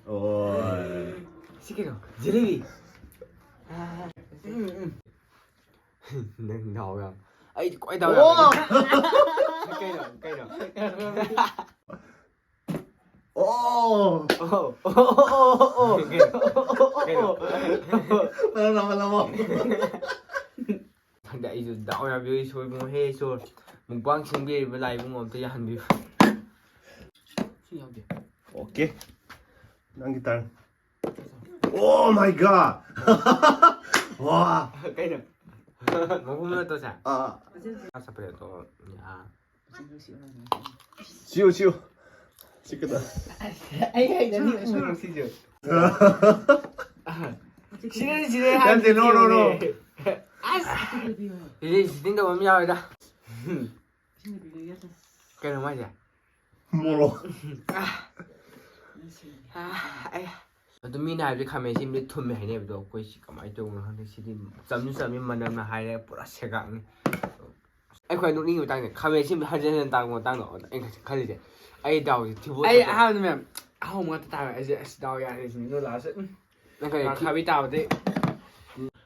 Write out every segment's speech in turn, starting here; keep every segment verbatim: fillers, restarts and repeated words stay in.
ꯑꯣ꯫ ꯁꯤ ꯀꯩꯅꯣ? ꯖꯤꯂꯤꯕꯤ꯫ ꯎꯝ, ꯎꯝ꯫ ꯅꯪ ꯗꯥꯎ ꯌꯥꯝ꯫ ꯑꯩꯗꯤ ꯈ꯭ꯋꯥꯏ ꯗꯥꯎ ꯑꯣ! ꯌꯥꯝ꯫ ꯀꯩꯅꯣ? ꯀꯩꯅꯣ? ꯑꯣ! ꯑꯣ, ꯑꯣ, ꯑꯣ, ꯑꯣ, ꯑꯣ꯫ ꯀꯩꯅꯣ? ꯃꯅꯝ ꯅꯝꯍꯜꯂꯝꯃꯣ꯫ ꯈꯪꯗꯦ, ꯑꯩꯁꯨ ꯗꯥꯎ ꯌꯥꯕꯤꯌꯨ, ꯏꯁꯣꯔ ꯏꯕꯨꯡꯉꯣ, ꯍꯦ ꯏꯁꯣꯔ, ꯃꯨꯛꯕꯥꯡ ꯁꯦꯝꯕꯤꯔꯤꯕ ꯂꯥꯏ ꯏꯕꯨꯡꯉꯣ ꯑꯝꯇ ꯌꯥꯍꯟꯕꯤꯌꯨ꯫ ꯁꯤ ꯌꯥꯎꯗꯦ꯫ ꯑꯣꯀꯦ꯫ ꯅꯪꯒꯤ turn꯫ Oh my god! ꯋꯥ! ꯀꯩꯅꯣ? ꯃꯍꯨꯝ ꯅꯠꯇ꯭ꯔꯣ ꯁꯦ? ꯑꯥ꯫ ꯁꯄꯔꯦꯠꯇꯣ꯫ ꯌꯥ꯫ ꯁꯤꯌꯨ, ꯁꯤꯌꯨ꯫ ꯁꯤ ꯀꯗ꯫ ꯑꯩ ꯍꯩꯅꯗꯦ ꯁꯤꯁꯨ꯫ ꯁꯤꯅꯅꯤ, ꯁꯤꯅꯅꯤ ꯅꯠꯇꯦ, no, no, no. ꯑꯁ! ꯁꯤꯗꯤ ꯁꯤꯇꯤꯡ ꯇꯧꯕ ꯑꯃ ꯌꯥꯎꯋꯦꯗ꯫ ꯀꯩꯅꯣ ꯃꯥꯏꯁꯦ? ꯃꯣꯔꯣꯛ꯫ ꯑꯥ, ꯑꯩ꯫ ꯑꯗꯨ ꯃꯤꯅ ꯍꯥꯏꯕꯗꯤ ꯈꯥꯃꯦꯟ ꯑꯁꯤꯟꯕꯗꯤ ꯊꯨꯝꯃꯦ ꯍꯥꯏꯅꯩ, ꯑꯗꯣ ꯑꯩꯈꯣꯏ ꯁꯤ ꯀꯃꯥꯏꯅ ꯇꯧꯕꯅꯣ ꯈꯪꯗꯦ꯫ ꯁꯤꯗꯤ ꯆꯝꯁꯨ ꯆꯝꯃꯤ, ꯃꯅꯝꯅ ꯍꯥꯏꯔꯦ ꯄꯨꯔꯥ ꯁꯦꯒꯥꯛꯅꯤ꯫ ꯑꯩ ꯈ꯭ꯋꯥꯏ ꯅꯣꯛꯅꯤꯡꯉꯤꯕ ꯃꯇꯥꯡꯁꯦ, ꯈꯥꯃꯦꯟ ꯑꯁꯤꯟꯕ ꯍꯟꯖꯟ ꯍꯟꯖꯟ ꯇꯥꯛꯄ ꯃꯇꯥꯡꯗꯣ, ꯑꯗ ꯑꯩꯅ ꯈꯜꯂꯤꯁꯦ, ꯑꯩ ꯗꯥꯎꯁꯦ ꯊꯤꯕꯣꯡ ꯑꯩ ꯆꯠꯄ꯫ ꯑꯍꯥꯟꯕꯗ ꯃꯌꯥꯝ ꯑꯍꯥꯎꯕ ꯉꯥꯛꯇ ꯇꯥꯔꯦ꯫ ꯑꯩꯁꯦ ꯑꯁ ꯗꯥꯎ ꯌꯥꯔꯦ ꯁꯤꯅꯤ꯫ ꯑꯗꯣ ꯂꯥꯁ ꯅꯪ ꯀꯔꯤ ꯃꯥ ꯈꯥꯕꯤ ꯇꯥꯕꯗꯤ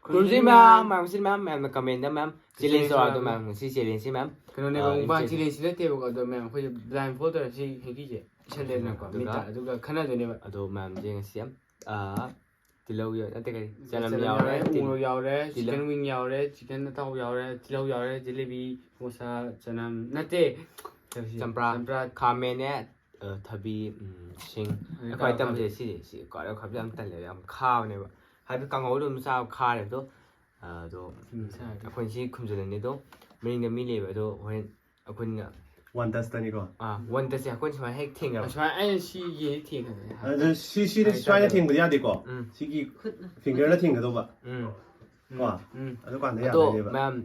ꯈꯨꯔꯨꯝꯖꯩ ꯃꯌꯥꯝ, ꯃꯌꯥꯝ ꯁꯤ ꯃꯌꯥꯝ, ꯃꯌꯥꯝꯅ ꯀꯃꯦꯟꯗ ꯃꯌꯥꯝ ꯆꯦꯂꯦꯟꯖ ꯇꯧꯔꯛꯑꯣ ꯃꯌꯥꯝ, ꯉꯁꯤ ꯆꯦꯂꯦꯟꯖꯁꯤ ꯃꯌꯥꯝ꯫ ꯀꯩꯅꯣꯅꯦꯕ, ꯑꯥ, ꯃꯨꯛꯕꯥꯡ ꯌꯦꯡꯁꯦ꯫ ꯆꯦꯂꯦꯟꯖꯁꯤ ꯅꯠꯇꯦꯕꯀꯣ꯫ ꯑꯗꯣ ꯃꯌꯥꯝ ꯑꯩꯈꯣꯏꯁꯦ ꯕ꯭ꯂꯥꯏꯟ ꯐꯣꯜ ꯇꯧꯔꯦ꯫ ꯁꯤ ꯍꯦꯛꯀꯤꯁꯦ ꯏꯁꯜꯂꯦꯗꯅꯀꯣ ꯑꯗꯨꯒ ꯃꯤꯠꯇ, ꯑꯗꯨꯒ ꯈꯟꯅꯗꯣꯏꯅꯦꯕ꯫ ꯑꯗꯣ ꯃꯌꯥꯝꯁꯦ ꯉꯁꯤ ꯌꯥꯝ, ꯑꯥ, ꯇꯤꯜꯍꯧ ꯌꯥꯎ-, ꯅꯠꯇꯦ, ꯀꯔꯤ? ꯆꯅꯝ ꯆꯅꯝ ꯌꯥꯎꯔꯦ, ꯌꯥꯎꯔꯦ, ꯇꯤꯜ-, ꯎꯃꯣꯔꯣꯛ ꯌꯥꯎꯔꯦ, ꯇꯤꯜꯍꯧ꯫ ꯆꯤꯀꯟ ꯋꯤꯡ ꯌꯥꯎꯔꯦ, ꯆꯤꯀꯟ ꯑꯇꯥꯎꯕ ꯌꯥꯎꯔꯦ, ꯇꯤꯜꯍꯧ ꯌꯥꯎꯔꯦ, ꯖꯤꯂꯤꯕꯤ, ꯁꯃꯣꯁꯥ, ꯆꯅꯝ ꯅꯠꯇꯦ꯫ ꯀꯔꯤ ꯁꯤ? ꯆꯝꯄ꯭ꯔꯥ, ꯆꯝꯄ꯭ꯔꯥ꯫ ꯈꯥꯃꯦꯟꯅꯦ, ꯑ, ꯊꯕꯤ, ꯎꯝ, ꯁꯤꯡ꯫ ꯑꯗꯩ ꯑꯩꯈꯣꯏ ꯇꯧꯔꯒ ꯇꯝꯁꯦ ꯁꯤꯁꯦ, ꯁꯤ ꯀꯥꯔꯣ ꯈꯥꯕꯤ ꯌꯥꯝ ꯇꯜꯂꯦꯕ, ꯌꯥꯝ ꯈꯥꯕꯅꯦꯕ꯫ ꯍꯥꯏꯕꯗꯤ ꯀꯥꯡꯍꯧꯗ ꯑꯗꯨꯝ ꯆꯥꯕ ꯈꯥꯔꯦꯕꯗꯣ꯫ ꯑꯗꯣ ꯎꯝ, ꯁꯥꯔꯗꯤ꯫ ꯑꯩꯈꯣꯏꯅ ꯁꯤ ꯈꯨꯝꯖꯤꯜꯂꯅꯤ ꯑꯗꯣ, ꯃꯅꯤꯡꯗ ꯃꯤ ꯂꯩꯕ ꯑꯗꯣ ꯍꯣꯔꯦꯟ ꯑꯩꯈꯣꯏꯅ, One touch ꯇꯅꯤꯀꯣ꯫ ꯑꯥ, ꯋꯥꯟ ꯇꯁꯁꯦ ꯑꯩꯈꯣꯏꯅ ꯁꯨꯃꯥꯏꯅ ꯍꯦꯛ ꯊꯦꯡꯅꯕ꯫ ꯑꯁꯨꯃꯥꯏꯅ ꯑꯩꯅ ꯁꯤ ꯌꯦꯡꯉꯦ ꯊꯦꯡꯅꯕꯅꯦ꯫ ꯑꯗꯨ ꯁꯤ, ꯁꯤꯗꯤ ꯁꯨꯃꯥꯏꯅ ꯊꯦꯡꯕꯗꯤ ꯌꯥꯗꯦꯀꯣ꯫ ꯎꯝ, ꯁꯤꯒꯤ ꯐꯤꯡꯒꯔꯅ ꯊꯦꯡꯒꯗꯧꯕ꯫ ꯎꯝ꯫ ꯀꯣ? ꯑꯗꯨꯀꯥꯟꯗ ꯑꯗꯣ ꯌꯥꯗꯣꯏꯅꯦꯕ꯫ ꯃꯌꯥꯝ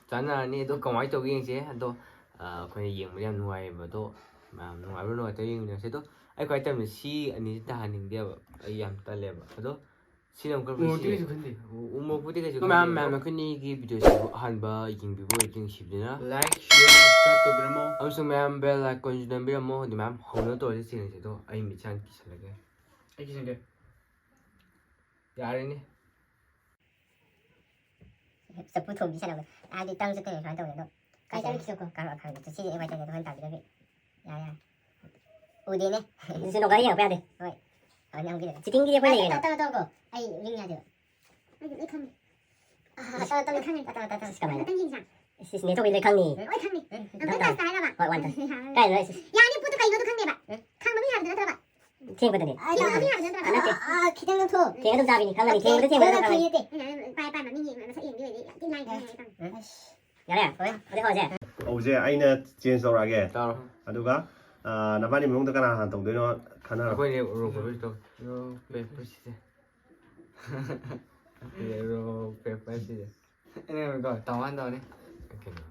ꯆꯥꯟꯅꯔꯅꯤ꯫ ꯑꯗꯣ ꯀꯃꯥꯏꯅ ꯇꯧꯒꯦ ꯌꯦꯡꯁꯦ꯫ ꯑꯗꯣ, ꯑ, ꯑꯩꯈꯣꯏꯅ ꯌꯦꯡꯕꯗ ꯌꯥꯝ ꯅꯨꯡꯉꯥꯏꯌꯦꯕ꯫ ꯑꯗꯣ ꯃꯌꯥꯝ ꯅꯨꯡꯉꯥꯏꯕ꯭ꯔꯥ ꯅꯨꯡꯉꯥꯏꯇꯕ꯭ꯔꯥ ꯌꯦꯡꯃꯤꯟꯅꯁꯦ꯫ ꯑꯗꯣ ꯑꯩ ꯈ꯭ꯋꯥꯏ ꯇꯝꯅ ꯁꯤ ꯑꯅꯤꯁꯤ ꯇꯥꯍꯟꯅꯤꯡꯗꯦꯕ꯫ ꯑꯩ ꯌꯥꯝ ꯇꯜꯂꯦꯕ꯫ ꯑꯗꯣ ꯁꯤꯅ ꯑꯃꯨꯛ ꯈꯔ ꯎꯃꯣꯔꯣꯛꯇꯤ ꯐꯩ꯫ ꯀꯩꯁꯨ ꯈꯟꯗꯦ꯫ ꯎ-, ꯎꯃꯣꯔꯣꯛꯄꯨꯗꯤ ꯀꯩꯁꯨ ꯃꯌꯥꯝ, ꯈꯟꯗꯦ꯫ ꯃꯌꯥꯝ, ꯃꯌꯥꯝ ꯑꯩꯈꯣꯏꯅꯤꯒꯤ ꯚꯤꯗꯤꯑꯣꯁꯤꯕꯨ ꯑꯍꯥꯟꯕ ꯌꯦꯡꯕꯤꯕ ꯑꯣꯏꯔꯗꯤ ꯅꯨꯡꯁꯤꯕꯤꯗꯨꯅ Like, share, subscribe ꯇꯧꯕꯤꯔꯝꯃꯣ꯫ ꯑꯃꯁꯨꯡ ꯃꯌꯥꯝ bell icon ꯁꯨ ꯅꯝꯕꯤꯔꯝꯃꯣ꯫ ꯑꯗꯨ ꯃꯌꯥꯝ ꯍꯧꯅ ꯇꯧꯔꯁꯤ ꯆꯦꯅꯦꯜꯁꯦ꯫ ꯑꯗꯣ ꯑꯩ ꯃꯤꯠꯁꯦ ꯍꯥꯟꯅ ꯀꯤꯁꯜꯂꯒꯦ꯫ ꯑꯩꯒꯤ ꯁꯦꯝꯒꯦ꯫ ꯌꯥꯔꯦꯅꯦ꯫ ꯆꯐꯨ ꯊꯣꯡꯕꯤ ꯁꯥꯟꯅꯕ꯫ ꯍꯥꯏꯗꯤ ꯇꯪ ꯆꯠꯇꯣꯏꯅꯦ ꯁꯨꯃꯥꯏꯅ ꯇꯧꯕꯗꯣ꯫ ꯀꯥꯏ ꯆꯠꯂꯨꯁꯤꯔꯀꯣ? ꯀꯥꯔꯣ ꯑꯈꯥꯕꯤꯗꯣ꯫ ꯁꯤꯗꯤ ꯑꯦ ꯋꯥꯏ ꯇꯩꯗ ꯑꯗꯨꯃꯥꯏꯅ ꯇꯥꯕꯤꯔꯒꯦ꯫ ꯌꯥꯔꯦ, ꯌꯥꯔꯦ꯫ ꯎꯗꯦꯅꯦ꯫ ꯁꯤ ꯅꯣꯡꯒꯥꯏ ꯌꯦꯡꯉꯛꯄ ꯌꯥꯗꯦ꯫ ꯍꯣꯏ꯫ ꯍꯣꯏ, ꯅꯪꯒꯤꯗ꯫ ꯆꯤꯇꯤꯡꯒꯤꯗꯤ ꯑꯩꯈꯣꯏ ꯂꯩꯌꯦꯅ꯫ ꯇꯧꯔꯣ, ꯇꯧꯔꯣ, ꯇꯧꯔꯣ꯫ ꯑꯩ ꯔꯤꯡ ꯌꯥꯗꯦꯕ꯫ ꯑꯩ ꯂꯣꯏ ꯈꯪꯉꯦ꯫ ꯑꯥ, ꯇꯧꯔꯣ, ꯇꯧꯔꯣ, ꯈꯪꯉꯦ꯫ ꯇꯧꯔꯣ, ꯇꯧꯔꯣ, ꯇꯧꯔꯣ꯫ ꯁꯤ ꯀꯃꯥꯏꯅ? ꯉꯥꯛꯇꯪ ꯌꯦꯡꯁꯤ꯫ ꯏꯁ, ꯏꯁ, ꯅꯦ ꯊꯣꯛꯄꯗꯤ ꯂꯣꯏ ꯈꯪꯅꯤ꯫ ꯂꯣꯏ ꯈꯪꯉꯦ꯫ ꯎꯝ, ꯇꯧꯔꯣ, ꯇꯧꯔꯣ꯫ ꯍꯣꯏ, ꯋꯥꯟ ꯇꯧꯔꯣ꯫ ꯀꯥꯏꯗꯅꯣ ꯁꯤ? ꯌꯥꯔꯦ, ꯄꯣꯠꯇꯣ ꯀꯩꯅꯣꯗꯣ ꯈꯪꯗꯦꯕ꯫ ꯎꯝ꯫ ꯈꯪꯕ ꯃꯤ ꯍꯥꯏꯕꯗꯨ ꯅꯠꯇ꯭ꯔꯕ? ꯊꯦꯡꯕꯗꯅꯦ꯫ ꯑ, ꯊꯦꯡꯕ ꯃꯤ ꯍꯥꯏꯕꯗꯨ ꯅꯠꯇ꯭ꯔꯕ? ꯅꯠꯇꯦ꯫ ꯑꯥ, ꯈꯤꯇꯪ ꯂꯧꯊꯣꯛꯑꯣ꯫ ꯊꯦꯡꯉ ꯑꯗꯨꯝ ꯆꯥꯕꯤꯅꯤ꯫ ꯈꯪꯉꯅꯤ꯫ ꯊꯦꯡꯕꯗ ꯊꯦꯡꯕꯗ ꯑꯗꯨꯝ ꯈꯪꯉꯅꯤ꯫ ꯅꯠꯇꯦ꯫ ꯑꯩꯅ ꯍꯥꯏꯔꯦ, ꯄꯥꯏ, ꯄꯥꯏ, ꯃꯃꯤꯡ ꯌꯦꯡꯉꯒ ꯃꯁꯛ ꯌꯦꯡꯗꯣꯏ ꯑꯣꯏꯔꯗꯤ ꯌꯥꯝ ꯊꯤ ꯂꯥꯏꯅ ꯈꯪꯉꯦ ꯍꯥꯏ ꯇꯥꯔꯦ꯫ ꯌꯥꯔꯦ? ꯑꯗꯨꯗꯤ ꯍꯧꯔꯁꯦ꯫ ꯍꯧꯖꯤꯛ ꯑꯩꯅ ꯆꯦꯟꯖ ꯇꯧꯔꯛꯑꯒꯦ꯫ ꯇꯧꯔꯣ꯫ ꯑꯗꯨꯒ ꯑ, ꯅꯕꯥꯅꯤ ꯃꯅꯨꯡꯗ ꯀꯅꯥ ꯍꯥꯟꯅ ꯇꯧꯗꯣꯏꯅꯣ ꯈꯟꯅꯔꯣ꯫ ꯑꯩꯈꯣꯏꯗꯤ ꯔꯣ ꯄꯦꯄꯔ ꯇꯧ꯫ ꯔꯣ ꯄꯦꯄꯔ ꯁꯤꯖꯔ꯫ ꯔꯣ ꯄꯦꯄꯔ ꯁꯤꯖꯔ꯫ ꯑꯩꯅ ꯀꯣ ꯇꯧ ꯍꯥꯟ ꯇꯧꯅꯤ꯫ ꯀꯩꯅꯣ?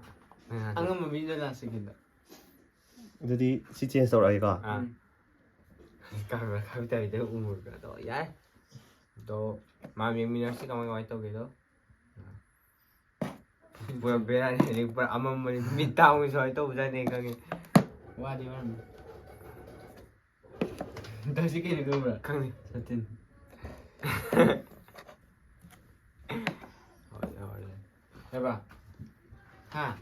ꯅꯪ ꯍꯥꯟ ꯇꯧ꯫ ꯑꯉꯝꯕ ꯃꯤꯗꯣ ꯂꯥꯁ ꯁꯦꯀꯦꯟꯗ꯫ ꯑꯗꯨꯗꯤ ꯁꯤ ꯆꯦꯟꯖ ꯇꯧꯔꯛꯑꯒꯦꯀꯣ꯫ ꯑꯥ꯫ ꯀꯥꯔꯕꯥꯔ ꯈꯥꯕꯤ ꯇꯥꯕꯤꯗ ꯎꯃꯨꯔꯒ ꯇꯧ ꯌꯥꯏ꯫ ꯑꯗꯣ ꯃꯥ ꯌꯦꯡꯃꯤꯟꯅꯔꯁꯤ ꯀꯃꯥꯏ ꯀꯃꯥꯏ ꯇꯧꯒꯦꯗꯣ꯫ ꯄꯨꯔꯥ ꯕꯦꯔꯥꯅꯤ ꯍꯧꯖꯤꯛ ꯄꯨꯔꯥ ꯑꯃꯝꯕꯅꯤ ꯃꯤꯠ ꯇꯥꯡꯕ ꯁꯨꯃꯥꯏꯅ ꯇꯧꯕꯖꯥꯠꯅꯤ ꯈꯪꯉꯦ꯫ ꯋꯥꯗꯤ ꯋꯥꯔꯝꯅꯤ꯫ ꯗꯁꯤ ꯀꯩꯅꯣ ꯈꯪꯕ꯭ꯔꯥ? ꯈꯪꯗꯦ꯫ ꯁꯇꯤꯟ꯫ ꯍꯣꯏ, ꯍꯣꯏ, ꯍꯣꯏ꯫ ꯍꯦꯕꯥ꯫ ꯍꯥ?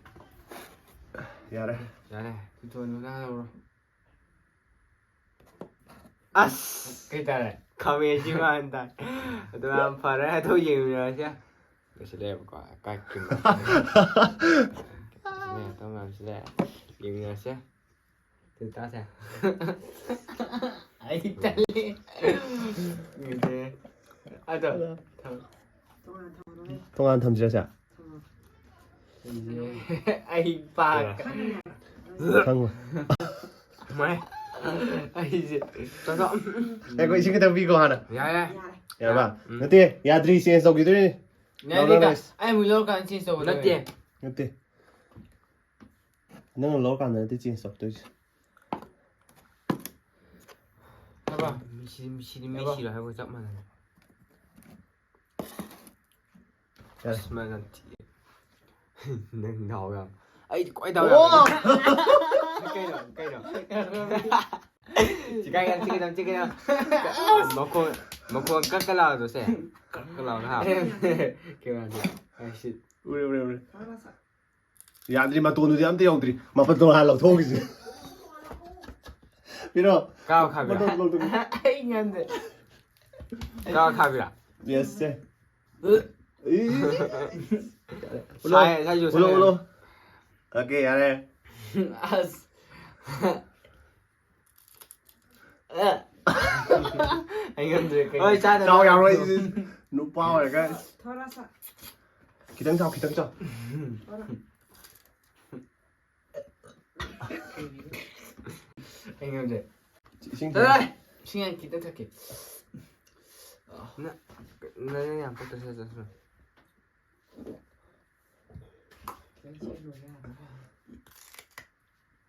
ꯌꯥꯔꯦ꯫ ꯌꯥꯔꯦ꯫ ꯇꯨꯊꯣꯟ ꯃꯈꯥ ꯂꯧꯔꯣ꯫ ꯑꯁ! ꯀꯩ ꯇꯥꯔꯦ? ꯈꯥꯃꯦꯟꯁꯤ ꯃꯥꯟ ꯇꯥꯏ꯫ ꯑꯗꯨ ꯌꯥꯝ ꯐꯔꯦ꯫ ꯑꯗꯨ ꯌꯦꯡꯃꯤꯟꯅꯔꯁꯦ꯫ ꯀꯩꯁꯨ ꯂꯩꯌꯦꯕꯀꯣ꯫ ꯀꯥꯏ ꯀꯤꯝ-, ꯀꯩꯁꯨ ꯂꯩ꯫ ꯑꯇꯣꯞꯄ ꯃꯌꯥꯝꯁꯨ ꯂꯩ꯫ ꯌꯦꯡꯃꯤꯟꯅꯔꯁꯦ꯫ ꯇꯨ ꯇꯥꯁꯦ꯫ ꯑꯩ ꯇꯜꯂꯤ꯫ ꯑꯗꯣ, ꯊꯝ-, ꯇꯣꯉꯥꯟ ꯊꯝꯖꯔꯁꯦ꯫ ꯑꯩꯁꯦ, ꯑꯩ ꯄꯥꯛ-, ꯈꯪꯉꯣ꯫ ꯃꯥꯏ, ꯑꯩꯁꯦ, ꯆꯠꯊꯣꯛ-, ꯑꯦ, ꯑꯩꯈꯣꯏ ꯏꯁꯤꯡ ꯈꯤꯇꯪ ꯄꯤꯈꯣ ꯍꯥꯟꯅ꯫ ꯌꯥꯔꯦ꯫ ꯌꯥꯔꯕ? ꯎꯝ꯫ ꯅꯠꯇꯦ, ꯌꯥꯗ꯭ꯔꯤ, ꯆꯦꯟꯖ ꯇꯧꯈꯤꯗꯣꯏꯅꯤ꯫ ꯌꯥꯔꯦ, ꯂꯧꯔꯣ, ꯀ-, ꯂꯧꯔꯣ꯫ ꯑꯩ ꯑꯃꯨꯛ ꯂꯧꯔꯀꯥꯟꯗ ꯆꯦꯟꯖ ꯇꯧꯒꯗꯕꯅꯦ꯫ ꯅꯠꯇꯦ꯫ ꯅꯪꯅ ꯂꯧꯔꯀꯥꯟꯗ ꯅꯠꯇꯦ ꯆꯦꯟꯖ ꯇꯧꯗꯣꯏꯁꯦ꯫ ꯍꯥꯏꯕ? ꯃꯤꯁꯤ, ꯃꯤꯁꯤꯗꯤ ꯃꯦꯁꯤꯔꯣ ꯍꯥꯏꯕꯒ ꯆꯞ ꯃꯥꯟꯅꯔꯦ꯫ ꯌꯥꯔꯦ꯫ ꯑꯁ, ꯃꯥ ꯌꯥꯝ ꯊꯤ-, ꯅꯪ ꯗꯥꯎ ꯌꯥꯝ-, ꯑꯩꯗꯤ ꯈ꯭ꯋꯥꯏ ꯗꯥꯎ ꯌꯥꯕ꯫ ꯑꯣ! ꯀꯩꯅꯣ, ꯀꯩꯅꯣ? ꯆꯤꯀꯥꯏ ꯌꯥꯝ ꯆꯤꯀꯥꯏ ꯌꯥꯝ ꯆꯤꯀꯥꯏ ꯌꯥꯝ꯫ ꯃꯈꯣꯟ ꯃꯈꯣꯟ ꯀꯛ ꯀꯛ ꯂꯥꯎꯗꯣ ꯁꯦ꯫ ꯀꯛ ꯀꯛ ꯂꯥꯎꯅ ꯍꯥ꯫ ꯀꯩꯅꯣꯗꯤ꯫ ꯑꯩ ꯁꯤ꯫ ꯎꯔꯦ ꯎꯔꯦ ꯎꯔꯦ꯫ ꯌꯥꯗ꯭ꯔꯤ, ꯃꯇꯣꯟꯗꯨꯗꯤ ꯑꯝꯇ ꯌꯧꯗ꯭ꯔꯤ꯫ ꯃꯄꯥꯟ ꯇꯣꯉꯥꯟ ꯂꯧꯊꯣꯛꯈꯤꯁꯤ꯫ ꯄꯤꯔꯣ꯫ ꯀꯥꯎ ꯈꯥꯕꯤꯔꯣ꯫ ꯃꯇꯣꯟ ꯂꯧꯊꯣꯛꯈꯤ꯫ ꯑꯩ ꯉꯝꯗꯦ꯫ ꯀꯥꯎ ꯈꯥꯕꯤꯔꯣ꯫ ꯌꯦꯁ ꯁꯦ꯫ ꯁꯥꯏ, ꯁꯥꯏ ꯌꯣꯠꯁꯜꯂꯦ꯫ ꯎꯠꯂꯣ, ꯎꯠꯂꯣ꯫ ꯑꯣꯀꯦ, ꯌꯥꯔꯦ꯫ ꯑꯁ꯫ ꯑꯩ ꯉꯝꯗ꯭ꯔꯦ ꯀꯩꯅꯣ꯫ ꯍꯣꯏ, ꯆꯥꯗ ꯆꯥꯎ ꯌꯥꯔꯣꯏ꯫ ꯅꯨꯄꯥ ꯑꯣꯏꯔꯒ꯫ ꯊꯣꯔꯥ ꯁꯥ꯫ ꯈꯤꯇꯪ ꯆꯥꯎ, ꯈꯤꯇꯪ ꯆꯥꯎ꯫ ꯊꯣꯔꯥ꯫ ꯑꯩ ꯉꯝꯗ꯭ꯔꯦ꯫ ꯏꯁꯤꯡ ꯆꯠꯂꯣꯍꯦ! ꯏꯁꯤꯡ ꯌꯥꯝ ꯈꯤꯇꯪ ꯊꯛꯀꯦ꯫ ꯅ-, ꯅ-, ꯅ ꯌꯥꯝ ꯄꯛꯇ꯭ꯔꯦ, ꯁꯦ, ꯆꯠꯁꯅꯨ꯫ ꯈꯤꯇꯪ ꯆꯦꯜꯂꯨꯔꯒꯦ ꯍꯥꯟꯅ꯫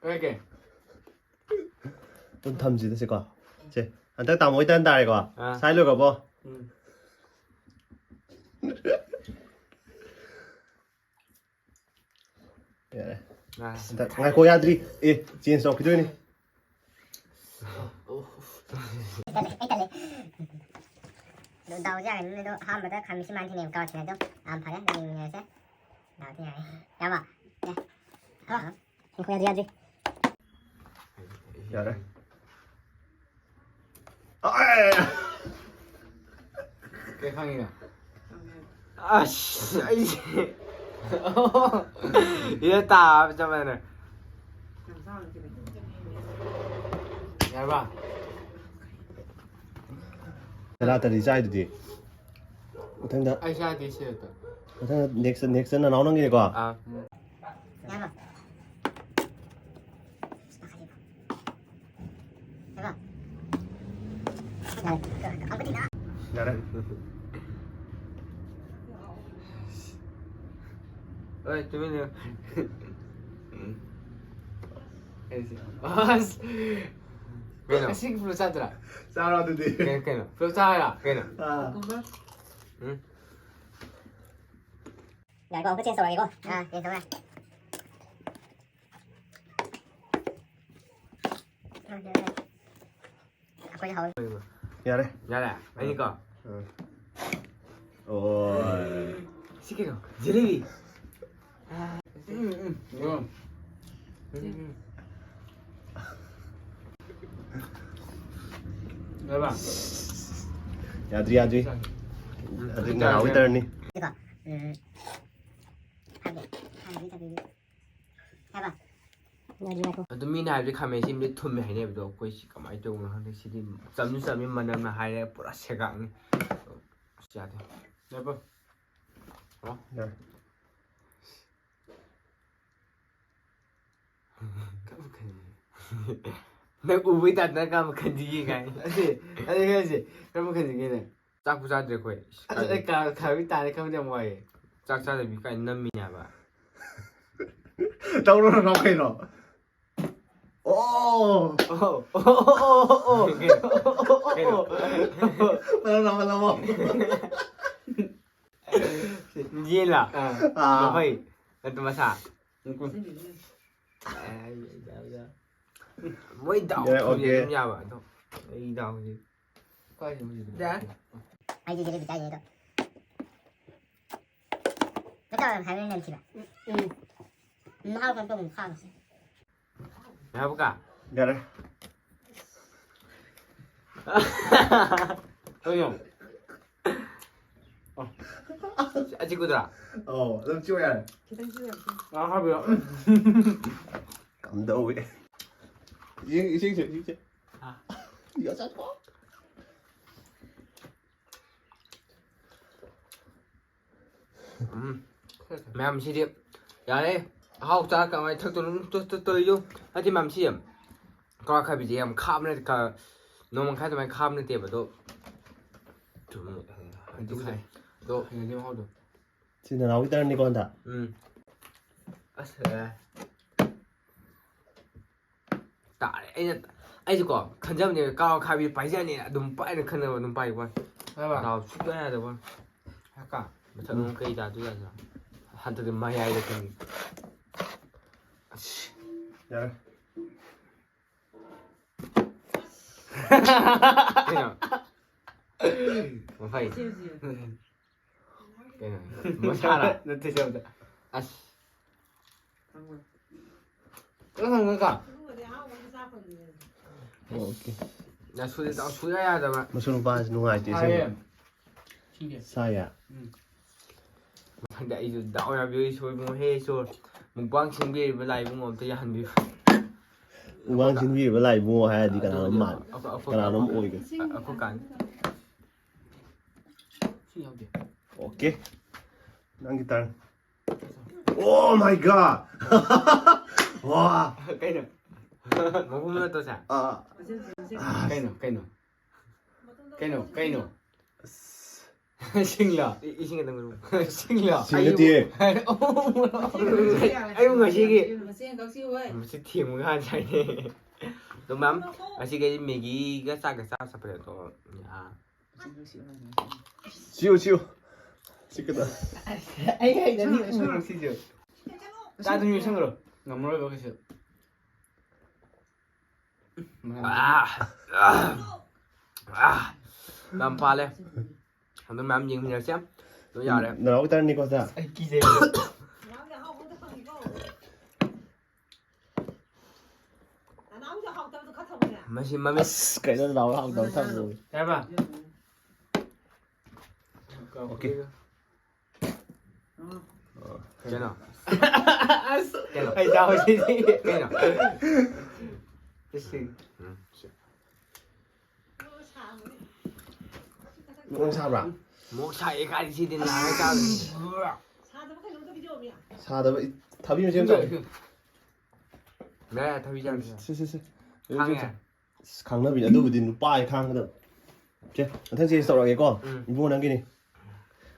ꯑꯣꯀꯦ꯫ ꯑꯗꯨꯝ ꯊꯝꯁꯤꯗ ꯁꯤꯀꯣ꯫ ꯁꯦ, ꯍꯟꯗꯛ ꯇꯥꯃꯣ ꯍꯣꯏ turn ꯇꯥꯔꯦꯀꯣ꯫ ꯑꯥ꯫ ꯁꯥꯏ ꯂꯣꯏꯈ꯭ꯔꯕꯣ? ꯎꯝ꯫ ꯌꯥꯔꯦ꯫ ꯑꯥ꯫ ꯍꯟꯗꯛ ꯉꯥꯏꯈꯣ, ꯌꯥꯗ꯭ꯔꯤ꯫ ꯑꯦ, change ꯇꯧꯔꯛꯈꯤꯗꯣꯏꯅꯤ꯫ ꯑꯩ ꯇꯜꯂꯦ, ꯑꯩ ꯇꯜꯂꯦ꯫ ꯑꯗꯣ ꯗꯥꯎꯁꯦ ꯌꯥꯔꯦ, ꯃꯤꯗꯣ ꯑꯍꯥꯟꯕꯗ ꯈꯥꯃꯤꯁꯤ ꯃꯥꯟ ꯊꯦꯡꯅꯩꯕ, ꯀꯥꯎ ꯊꯦꯡꯅꯗꯣ꯫ ꯌꯥꯝ ꯐꯔꯦ, ꯑꯗꯨꯗꯤ ꯌꯦꯡꯃꯤꯟꯅꯔꯁꯦ꯫ ꯗꯥꯎꯁꯦ ꯌꯥꯔꯦ꯫ ꯌꯥꯔꯕ? ꯌꯥ꯫ ꯍꯣꯏ, ꯌꯥꯗ꯭ꯔꯤ, ꯌꯥꯗ꯭ꯔꯤ꯫ ꯌꯥꯔꯦ꯫ ꯑꯥꯏ! ꯀꯩ ꯈꯪꯉꯤꯅꯣ? ꯑꯁ, ꯑꯩꯁꯦ꯫ ꯏꯗ ꯇꯥꯕ ꯆꯞ ꯃꯥꯟꯅꯔꯦ꯫ ꯌꯥꯔꯕ? ꯇꯔꯥ ꯇꯔꯦꯠ ꯆꯥꯏꯗꯨꯗꯤ꯫ ꯃꯊꯪꯗ ꯑꯩ ꯆꯥꯗꯦ ꯁꯤ ꯑꯗꯣ꯫ ꯃꯊꯪꯗ next, next ꯅꯅꯥꯎ ꯅꯪꯒꯤꯅꯦꯀꯣ? ꯑꯥ꯫ ꯌꯥꯔꯕ? ꯌꯥꯔꯕ? ꯌꯥꯔꯦ꯫ ꯌꯥꯔꯦ꯫ ꯍꯣꯏ, ꯇꯨꯃꯤꯟ ꯂꯩꯌꯨ꯫ ꯑꯩꯁꯦ꯫ ꯑꯁ! ꯀꯩꯅꯣ? ꯉꯁꯤꯒꯤ ꯄꯨꯂꯞ ꯆꯥꯗ꯭ꯔꯥ? ꯆꯥꯔꯣ ꯑꯗꯨꯗꯤ꯫ ꯀꯩꯅꯣ, ꯀꯩꯅꯣ? ꯄꯨꯂꯞ ꯆꯥꯔꯣ? ꯀꯩꯅꯣ? ꯑꯥ꯫ ꯎꯝ? ꯌꯥꯔꯦꯀꯣ, ꯑꯃꯨꯛꯀ change ꯇꯧꯔꯒꯦꯀꯣ꯫ ꯑꯥ, change ꯇꯧꯔꯦ꯫ ꯑꯥ, ꯌꯥꯔꯦ, ꯌꯥꯔꯦ꯫ ꯑꯩꯈꯣꯏ ꯍꯥꯎꯋꯦ꯫ ꯌꯥꯔꯦ꯫ ꯌꯥꯔꯦ꯫ ꯑꯩꯅꯤꯀꯣ꯫ ꯑꯣ꯫ ꯁꯤ ꯀꯩꯅꯣ? ꯖꯤꯂꯤꯕꯤ꯫ ꯎꯝ, ꯎꯝ, ꯎꯝ꯫ ꯎꯝ, ꯎꯝ꯫ ꯌꯥꯔꯕ? ꯌꯥꯗ꯭ꯔꯤ ꯌꯥꯗ꯭ꯔꯤ꯫ ꯌꯥꯗ꯭ꯔꯤ, ꯅꯅꯥꯎꯒꯤ turn ꯅꯤ꯫ ꯑꯗꯨꯒ ꯎꯝ, ꯊꯥꯒꯦ꯫ ꯊꯥꯒꯦ, ꯊꯥꯒꯦ꯫ ꯍꯥꯏꯕ? ꯌꯥꯗ꯭ꯔꯤ, ꯌꯥꯗ꯭ꯔꯤ꯫ ꯑꯗꯨ ꯃꯤꯅ ꯍꯥꯏꯕꯗꯤ ꯈꯥꯃꯦꯟ ꯑꯁꯤꯟꯕꯗꯤ ꯊꯨꯝꯃꯦ ꯍꯥꯏꯅꯩ, ꯑꯗꯣ ꯑꯩꯈꯣꯏ ꯁꯤ ꯀꯃꯥꯏꯅ ꯇꯧꯕꯅꯣ ꯈꯪꯗꯦ꯫ ꯁꯤꯗꯤ ꯆꯝꯁꯨ ꯆꯝꯃꯤ, ꯃꯅꯝꯅ ꯍꯥꯏꯔꯦ ꯄꯨꯔꯥ ꯁꯦꯒꯥꯛꯅꯤ꯫ ꯑꯁ, ꯌꯥꯗꯦ꯫ ꯌꯥꯔꯕ? ꯌꯥꯔꯦ꯫ ꯀꯔꯝꯕ ꯈꯟꯗꯤ? ꯅꯪ ꯎꯕꯩ ꯇꯥꯏꯞꯇ ꯀꯔꯝꯕ ꯈꯟꯗꯤꯒꯦ ꯀꯥꯏ? ꯑꯗꯨ ꯑꯗꯨ ꯈꯟꯁꯦ꯫ ꯀꯔꯝꯕ ꯈꯟꯁꯤꯒꯦꯅꯦ? ꯆꯥꯛꯄꯨ ꯆꯥꯗ꯭ꯔꯦ ꯑꯩꯈꯣꯏ꯫ ꯑꯁ ꯑꯩ ꯀꯥ- ꯈꯥꯕꯤ ꯇꯥꯔꯦ ꯈꯟꯕꯗꯤ ꯌꯥꯝ ꯋꯥꯏꯌꯦ꯫ ꯆꯥꯛ ꯆꯥꯗꯕꯤ ꯀꯥꯏ ꯅꯝꯃꯤꯅꯦ ꯍꯥꯏꯕ꯫ ꯇꯧꯔꯣ ꯅꯅꯥꯎ ꯀꯩꯅꯣ? ꯑꯣ꯫ ꯑꯣ ꯑꯣ ꯑꯣ ꯑꯣ ꯑꯣ꯫ ꯀꯩꯅꯣ? ꯃꯅꯝ ꯅꯝꯃꯣ, ꯅꯝꯃꯣ꯫ ꯌꯦꯟꯂ? ꯑꯥ꯫ ꯑꯥ꯫ ꯃꯐꯩ? ꯅꯠꯇ ꯃꯁꯥ? ꯃꯣꯏ ꯗꯥꯎ ꯌꯥꯏ, ꯊꯨꯝꯁꯦ okay꯫ ꯑꯗꯨꯝ ꯌꯥꯕ ꯑꯗꯣ ꯑꯩ ꯗꯥꯎꯁꯦ꯫ ꯀꯥꯏꯗꯅꯣ ꯍꯧꯖꯤꯛ? ꯌꯥꯏ꯫ ꯑꯩꯗꯤ ꯖꯤꯂꯤꯕꯤ ꯆꯥꯏꯅꯦ ꯑꯗꯣ꯫ ꯀꯩꯗꯧꯔ ꯍꯥꯏꯕ ꯅꯪ ꯊꯤꯕ? ꯎꯝ꯫ ꯃꯍꯥꯎ ꯀꯩꯝ ꯇꯧꯗꯦ, ꯈꯥꯡꯉꯦ꯫ ꯌꯥꯕꯀꯥ? ꯌꯥꯔꯦ꯫ ꯀꯩꯅꯣ? ꯑꯆꯤꯛꯄꯗꯨꯔꯥ? ꯑꯧ, ꯑꯗꯨꯝ ꯆꯤꯛꯑꯣ ꯌꯥꯔꯦ꯫ ꯑꯥ, ꯍꯥꯞꯄꯤꯔꯣ꯫ ꯀꯝꯗꯧꯋꯤ? ꯏꯁꯤꯡ, ꯏꯁꯤꯡꯁꯦ, ꯏꯁꯤꯡꯁꯦ꯫ ꯍꯥ? ꯌꯥ, ꯆꯠꯈꯣ꯫ ꯎꯝ꯫ ꯃꯌꯥꯝ ꯁꯤꯗꯤ ꯌꯥꯔꯦ꯫ ꯑꯍꯥꯎ ꯆꯥꯛ ꯀꯃꯥꯏꯅ ꯊꯛꯇꯣꯏꯅꯣ? Two- two- ꯇꯧꯔꯤꯗꯨ? ꯅꯠꯇꯦ ꯃꯌꯥꯝ ꯁꯤ ꯀꯥꯔꯣꯠ ꯑꯈꯥꯕꯤꯁꯦ ꯌꯥꯝ ꯈꯥꯕ ꯅꯠꯇꯦ꯫ ꯀ- ꯅꯣꯡꯃ ꯃꯈꯥꯏ ꯑꯗꯨꯃꯥꯏꯅ ꯈꯥꯕ ꯅꯠꯇꯦꯕ ꯑꯗꯣ꯫ ꯊꯨꯝ- ꯑꯗꯨ ꯈꯥꯏ꯫ ꯑꯗꯣ ꯍꯩꯅꯗꯦ ꯃꯍꯥꯎꯗꯣ꯫ ꯁꯤ ꯅꯅꯥꯎꯒꯤ turn ꯅꯤꯀꯣ ꯍꯟꯗꯛ꯫ ꯎꯝ꯫ ꯑꯁ꯫ ꯑꯦ꯫ ꯇꯥꯔꯦ꯫ ꯑꯩꯅ ꯑꯩꯁꯦꯀꯣ ꯈꯟꯖꯕꯅꯦꯕ ꯀꯥꯔꯣꯠ ꯑꯈꯥꯕꯤ ꯄꯥꯏꯖꯅꯤ ꯑꯗꯨꯝ ꯄꯥꯏꯅ ꯈꯟꯅꯕ ꯑꯗꯨꯝ ꯄꯥꯏꯕ ꯋꯥꯅꯤ꯫ ꯍꯥꯏꯕ? ꯗꯥꯎ ꯁꯨꯛꯌꯥ ꯌꯥꯗꯕ ꯋꯥꯅꯤ꯫ ꯍꯥꯀꯥ꯫ ꯃꯊꯛ ꯑꯃꯨꯛ ꯀꯩ ꯇꯥꯗꯣꯏ ꯖꯥꯠꯅꯣ? ꯍꯟꯗꯛꯇꯤ ꯃꯌꯥꯏꯗ ꯈꯟꯒꯦ꯫ ꯑꯁ꯫ ꯌꯥꯔꯦ꯫ ꯀꯩꯅꯣ? ꯃꯐꯩ꯫ ꯀꯩꯅꯣ? ꯃꯁꯥꯔꯥ? ꯅꯠꯇꯦ, ꯆꯠꯂꯣꯗ꯫ ꯑꯁ꯫ ꯀꯩꯅꯣ ꯍꯪꯉꯒ? ꯑꯣꯀꯦ꯫ ꯌꯥ, ꯁꯨꯗ-, ꯁꯨꯌꯥ ꯌꯥꯗꯕ꯫ ꯃꯁꯨ ꯅꯨꯄꯥꯁꯤ ꯅꯨꯡꯉꯥꯏꯇꯦ, ꯁꯥꯏꯌꯦ꯫ ꯑꯁꯦꯡꯕ꯫ ꯁꯤꯡꯒꯦ꯫ ꯁꯥꯏꯌꯦ꯫ ꯎꯝ꯫ ꯃꯊꯪꯗ ꯑꯩꯁꯨ ꯗꯥꯎ ꯌꯥꯕꯤꯌꯨ, ꯏꯁꯣꯔ ꯏꯕꯨꯡꯉꯣ, ꯍꯦ ꯏꯁꯣꯔ, ꯃꯨꯛꯕꯥꯡ ꯁꯤꯟꯕꯤꯔꯤꯕ ꯂꯥꯏ ꯏꯕꯨꯡꯉꯣ ꯑꯝꯇ ꯌꯥꯍꯟꯕꯤꯌꯨ꯫ ꯃꯨꯛꯕꯥꯡ ꯁꯤꯟꯕꯤꯔꯤꯕ ꯂꯥꯏ ꯏꯕꯨꯡꯉꯣ ꯍꯥꯏꯔꯗꯤ ꯀꯅꯥꯅꯣ ꯑꯗꯨꯗꯤ ꯃꯥꯜꯂꯤ? ꯑꯩꯈꯣꯏ, ꯑꯩꯈꯣꯏ, ꯀꯅꯥꯅꯣꯝ ꯑꯣꯏꯒꯦ꯫ ꯑꯩꯈꯣꯏ ꯀꯥꯟ-, ꯁꯤ ꯌꯥꯎꯗꯦ꯫ ꯑꯣꯀꯦ꯫ ꯅꯪꯒꯤ turn꯫ Oh my God! ꯋꯥ! ꯀꯩꯅꯣ? ꯃꯍꯨꯝ ꯅꯠꯇ꯭ꯔꯣ ꯁꯦ? ꯑꯥ꯫ ꯀꯩꯅꯣ, ꯀꯩꯅꯣ? ꯀꯩꯅꯣ, ꯀꯩꯅꯣ? ꯑꯁ꯫ ꯁꯤꯡꯂꯣ? ꯏ-, ꯏꯁꯤꯡ ꯈꯛꯇꯪ ꯂꯨꯝꯃꯨ꯫ ꯁꯤꯡꯂꯣ? ꯁꯤꯡ ꯅꯠꯇꯦ꯫ ꯑꯩꯕꯨ ꯉꯁꯤꯒꯤ ꯃꯁꯤ ꯊꯦꯡꯕꯒ ꯍꯥꯟꯅ ꯆꯥꯏꯅꯦ꯫ ꯑꯗꯣ ꯃꯌꯥꯝ, ꯉꯁꯤꯒꯤ ꯃꯦꯒꯤꯒ ꯆꯥꯛꯀ ꯆꯥ ꯆꯠꯄꯅꯦ ꯑꯗꯣ, ꯑꯥ, ꯁꯤꯌꯨ, ꯁꯤꯌꯨ꯫ ꯁꯤ ꯀꯗ-, ꯑꯩ ꯍꯩꯅꯗꯦ꯫ ꯁꯤꯁꯨ꯫ ꯆꯥꯗꯨꯝ ꯌꯣꯠꯁꯟꯈ꯭ꯔꯣ꯫ ꯉꯝꯃꯔꯣꯏꯕ ꯀꯩꯁꯨ꯫ ꯑꯥ, ꯑꯥ, ꯑꯥ, ꯌꯥꯝ ꯄꯥꯜꯂꯦ꯫ ꯑꯗꯨꯝ ꯃꯌꯥꯝ ꯌꯦꯡꯃꯤꯟꯅꯔꯁꯦ꯫ ꯑꯗꯨ ꯌꯥꯔꯦ꯫ ꯅꯅꯥꯎꯒꯤ turn ꯅꯤꯀꯣ ꯁꯤꯗ꯫ ꯑꯩ ꯀꯤꯖꯩ꯫ ꯃꯁꯤ ꯃꯃꯤꯠ꯫ ꯑꯁ, ꯀꯩꯅꯣ ꯅꯅꯥꯎ ꯍꯥꯎꯇꯕ ꯊꯝꯃꯣ꯫ ꯀꯩ ꯍꯥꯏꯕ? ꯑꯣꯀꯦ꯫ ꯀꯩꯅꯣ? ꯑꯁ, ꯀꯩꯅꯣ? ꯑꯩ ꯆꯥꯕ ꯁꯤꯗꯤ꯫ ꯀꯩꯅꯣ? ꯁꯤ꯫ ꯎꯝ, ꯁꯤ꯫ ꯃꯣꯔꯣꯛ ꯁꯥꯕ꯭ꯔꯥ? ꯃꯣꯔꯣꯛ ꯁꯥꯏꯌꯦ ꯀꯥꯏꯗꯤ ꯁꯤꯗꯤ ꯅꯥꯔ ꯆꯥꯕꯅꯤ꯫ ꯁꯥꯗꯕ ꯏ-, ꯊꯥꯕꯤ ꯑꯃ ꯁꯦꯝ ꯇꯧ꯫ ꯌꯥꯏ, ꯊꯥꯕꯤ ꯆꯥꯔꯁꯤ꯫ ꯁꯦ, ꯁꯦ, ꯁꯦ꯫ ꯈꯥꯡꯉꯦ꯫ ꯑꯁ, ꯈꯥꯡꯅꯕꯤꯅꯦ꯫ ꯑꯗꯨꯕꯨꯗꯤ ꯅꯨꯄꯥ ꯑꯩ ꯈꯥꯡꯒꯗꯕ꯫ ꯁꯦ, ꯃꯊꯪ ꯆꯦꯟꯖ ꯇꯧꯔꯛꯑꯒꯦꯀꯣ꯫ ꯎꯝ꯫ ꯏꯕꯨꯡꯉꯣ ꯅꯪꯒꯤꯅꯤ꯫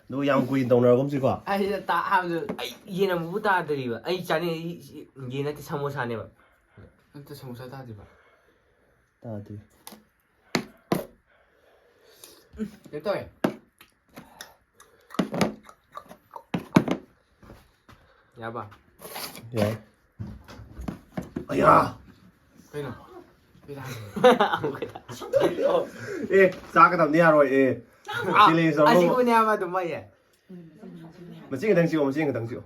ꯑꯗꯨꯒ ꯌꯥꯝ ꯀꯨꯏꯅ ꯇꯧꯅꯔꯒꯨꯝꯁꯤꯀꯣ꯫ ꯑꯩꯁꯤꯗ ꯇꯥ-, ꯍꯥꯏꯕꯗꯨ ꯑꯩ ꯌꯦꯟ ꯑꯃꯨꯛꯐꯥꯎ ꯇꯥꯗ꯭ꯔꯤꯕ꯫ ꯑꯩ ꯆꯥꯅꯤꯡ-, ꯑꯩ ꯌꯦꯟ ꯅꯠꯇꯦ, ꯁꯃꯣꯁꯥꯅꯦꯕ꯫ ꯅꯠꯇꯦ, ꯁꯃꯣꯁꯥ ꯇꯥꯗ꯭ꯔꯤꯕ꯫ ꯇꯥꯗ꯭ꯔꯤ꯫ ꯀꯩꯅꯣ ꯇꯧꯋꯦ꯫ ꯌꯥꯕ? ꯌꯥꯏ꯫ ꯑꯌꯥ! ꯀꯩꯅꯣ? ꯑꯦ, ꯆꯥꯒꯗꯕꯅꯤ, ꯌꯥꯔꯣꯏ꯫ ꯑꯦ, ꯆꯦꯂꯦꯟꯖ ꯇꯧꯔꯣ꯫ ꯑꯁꯤꯕꯨꯅꯦ ꯍꯥꯏꯕ ꯑꯗꯨꯝ ꯑꯩꯁꯦ꯫ ꯃꯆꯤꯟ ꯈꯛꯇꯪ ꯆꯤꯛꯑꯣ, ꯃꯆꯤꯟ ꯈꯛꯇꯪ ꯆꯤꯛꯑꯣ꯫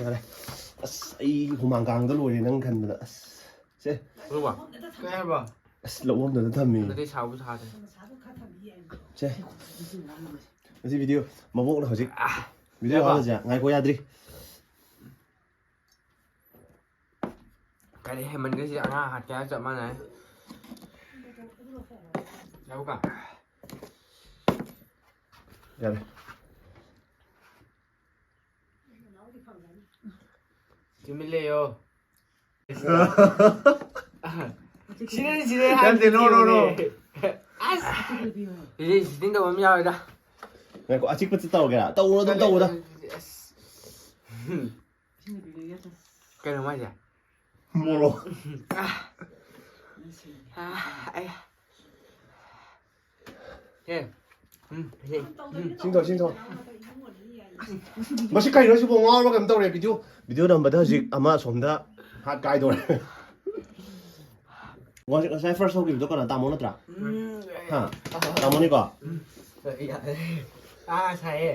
ꯌꯥꯔꯦ꯫ ꯑꯁ, ꯑꯩ ꯍꯨꯃꯥꯡ ꯀꯥꯡꯗ ꯂꯣꯏꯔꯦ ꯅꯪ ꯈꯟꯕꯗ꯫ ꯑꯁ, ꯁꯦ꯫ ꯀꯩ ꯍꯥꯏꯕ? ꯑꯁ, ꯂꯧꯐꯝꯗꯨꯗ ꯊꯝꯃꯤ꯫ ꯑꯗꯨꯗꯤ ꯁꯥꯎꯕ ꯁꯥꯗꯦ꯫ ꯁꯦ꯫ ꯉꯁꯤ ꯚꯤꯗꯤꯑꯣ ꯃꯕꯣꯛꯅ ꯍꯧꯖꯤꯛ ꯚꯤꯗꯤꯑꯣ ꯌꯥꯕ? ꯍꯥꯞꯄꯁꯦ꯫ ꯉꯥꯏꯈꯣ, ꯌꯥꯗ꯭ꯔꯤ꯫ ꯀꯔꯤ ꯍꯦꯃꯟꯒꯁꯤ ꯑꯉꯥꯡ ꯍꯥꯠꯀꯦ ꯍꯥꯏ ꯆꯞ ꯃꯥꯟꯅꯩ꯫ ꯌꯥꯕꯨꯀ? ꯌꯥꯔꯦ꯫ ꯇꯨꯃꯤꯟ ꯂꯩꯌꯣ꯫ ꯁꯤꯔꯦ, ꯁꯤꯔꯦ, ꯅꯠꯇꯦ, no, no, no. ꯑꯁ! ꯁꯤꯗꯤ ꯁꯤꯇꯤꯡ ꯇꯧꯕ ꯑꯃ ꯌꯥꯎꯋꯦꯗ꯫ ꯉꯥꯏꯈꯣ, ꯑꯆꯤꯛꯄ ꯇꯧꯔꯒꯦ꯫ ꯇꯧꯔꯣ, ꯑꯗꯨꯝ ꯇꯧꯕꯗ꯫ ꯑꯁ꯫ ꯀꯩꯅꯣ ꯃꯥꯏꯁꯦ? ꯃꯣꯔꯣꯛ꯫ ꯑꯥ, ꯑꯩ꯫ ꯍꯦ꯫ ꯎꯝ, ꯍꯦ꯫ ꯎꯝ꯫ ꯁꯤꯡꯊꯣ, ꯁꯤꯡꯊꯣ꯫ ꯃꯁꯤ ꯀꯩꯅꯣ ꯁꯤꯕꯣ? ꯉꯥꯎꯔꯕ ꯀꯩꯅꯣꯝ ꯇꯧꯔꯦ꯫ ꯚꯤꯗꯤꯑꯣ, ꯚꯤꯗꯤꯑꯣ ꯅꯝꯕꯗ ꯍꯧꯖꯤꯛ ꯑꯃ ꯑꯁꯣꯝꯗ ꯍꯥꯠ ꯀꯥꯏꯗꯧꯔꯦ꯫ ꯉꯁꯥꯏ, ꯉꯁꯥꯏ ꯐꯥꯔꯁ ꯍꯧꯈꯤꯕꯗꯣ ꯀꯅꯥ? ꯇꯥꯃꯣ ꯅꯠꯇ꯭ꯔꯥ? ꯎꯝ, ꯍꯥ? ꯇꯥꯃꯣꯅꯤꯀꯣ? ꯎꯝ꯫ ꯑꯥ, ꯁꯥꯏꯌꯦ꯫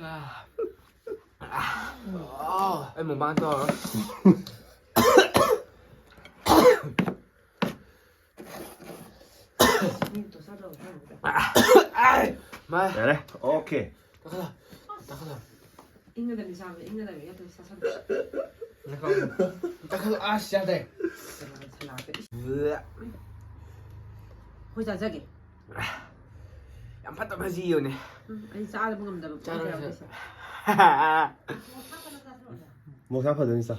ꯑꯥ꯫ ꯑꯥ꯫ ꯑꯩ ꯃꯨꯛꯕꯥꯡ ꯇꯧꯔꯔꯣꯏ꯫ ꯃꯥꯏ꯫ ꯌꯥꯔꯦ꯫ ꯑꯣꯀꯦ꯫ ꯇꯥꯈꯠꯂꯣ꯫ ꯇꯥꯈꯠꯂꯣ꯫ ꯏꯪꯒꯗꯕꯅꯤ ꯆꯥꯕꯗ ꯏꯪꯒꯗꯕꯅꯤ ꯅꯠꯇ꯭ꯔꯗꯤ ꯆꯥꯁꯟꯕ꯫ ꯉꯥꯏꯈꯣ꯫ ꯇꯥꯈꯠꯂꯣ꯫ ꯑꯁ, ꯌꯥꯗ꯭ꯔꯦ꯫ ꯁꯂꯥꯠꯇ ꯏꯁ-, ꯑꯩꯈꯣꯏ ꯆꯥꯖꯒꯦ꯫ ꯌꯥꯝ ꯐꯠꯇꯕ ꯖꯤꯕꯅꯦ꯫ ꯎꯝ, ꯑꯩ ꯆꯥꯗꯕ ꯉꯝꯗꯕ ꯄꯣꯠ ꯆꯥꯔꯣꯏ, ꯀꯌꯥ ꯆꯥꯔꯣꯏ꯫ ꯂꯩꯁꯦ꯫ ꯃꯣꯔꯣꯛ ꯁꯥ ꯐꯖꯅ ꯆꯥ꯫